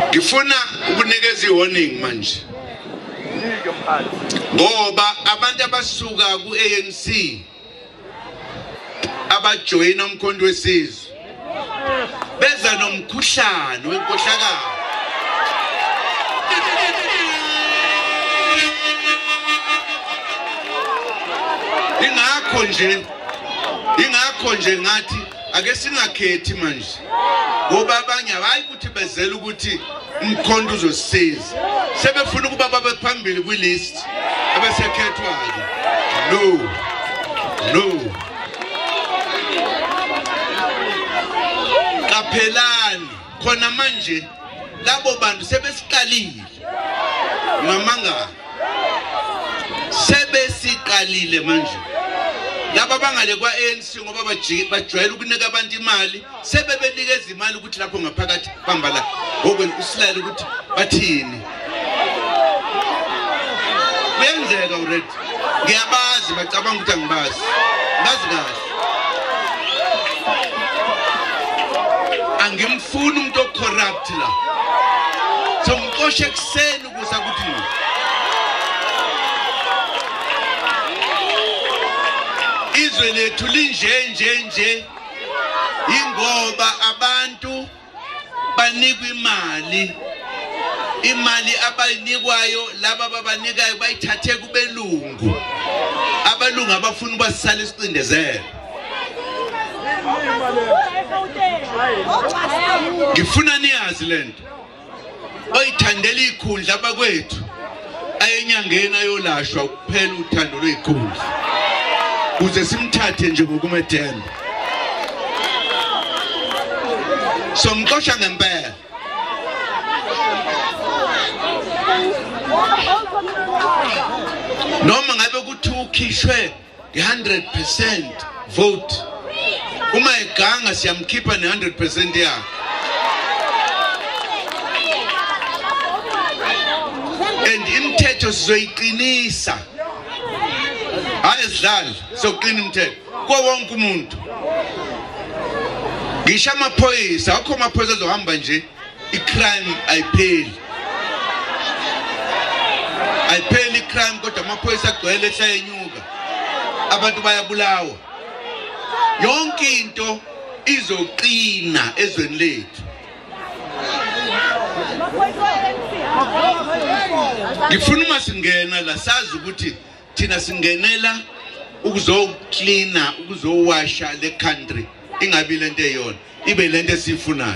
Ngifuna ukunikeza i-warning manje ngoba abantu abasuka ku-ANC abajoyina uMkhonto weSizwe beza nomkhuhlane wenkohlakalo. Ingakho nje ngathi ake singakhethi manje, ngoba abanye hayi ukuthi bezela ukuthi umkhonto uzosisiza, sebefuna ukuba babe phambili kwi-list abesekhethwa-ke. No, no, qaphelani khona manje, labo bantu sebesiqalile ngamangala, sebesiqalile manje laba bangale kwa-ANC, ngoba bajwayele ukunika abantu imali, sebebenikeza imali ukuthi lapho ngaphakathi bamba la ngokweni usilayele ukuthi bathini. Kuyenzeka already, ngiyabazi, bacabanga ukuthi angibazi, bazi kahle. Angimfuni umuntu ocorrupt la, somxosha ekuseni ukusa kuthi izwe lethu linje nje nje, ingoba abantu banikwa imali. Imali abayinikwayo laba ababanikayo bayithathe kubelungu, abelungu abafuna ubasala isicindezelo. Ngifuna niyazi lento, oyithandela ikhundla abakwethu ayenyangeni ayolashwa kuphela uthando lweyikhundla, kuze simthathe nje ngokumethemba, somxosha ngempela. Noma ngabe kuthi ukhishwe nge-100% vote, uma eganga siyamkhipha ne-100% yakhe. And imithetho sizoyiqinisa, hayi sidlali, soqina imithetho kuwo wonke umuntu, ngisho amaphoyisa. Akho amaphoyisa azohamba nje. I-crime ayipheli, ayipheli i-crime, kodwa amaphoyisa agcwele ehla enyuka, abantu bayabulawa. Yonke into izoqina ezweni lethu. Ngifuna uma singena la sazi ukuthi thina singenela ukuzoklina, ukuzowasha le country, ingabi lento eyona, ibe lento esiyifunayo.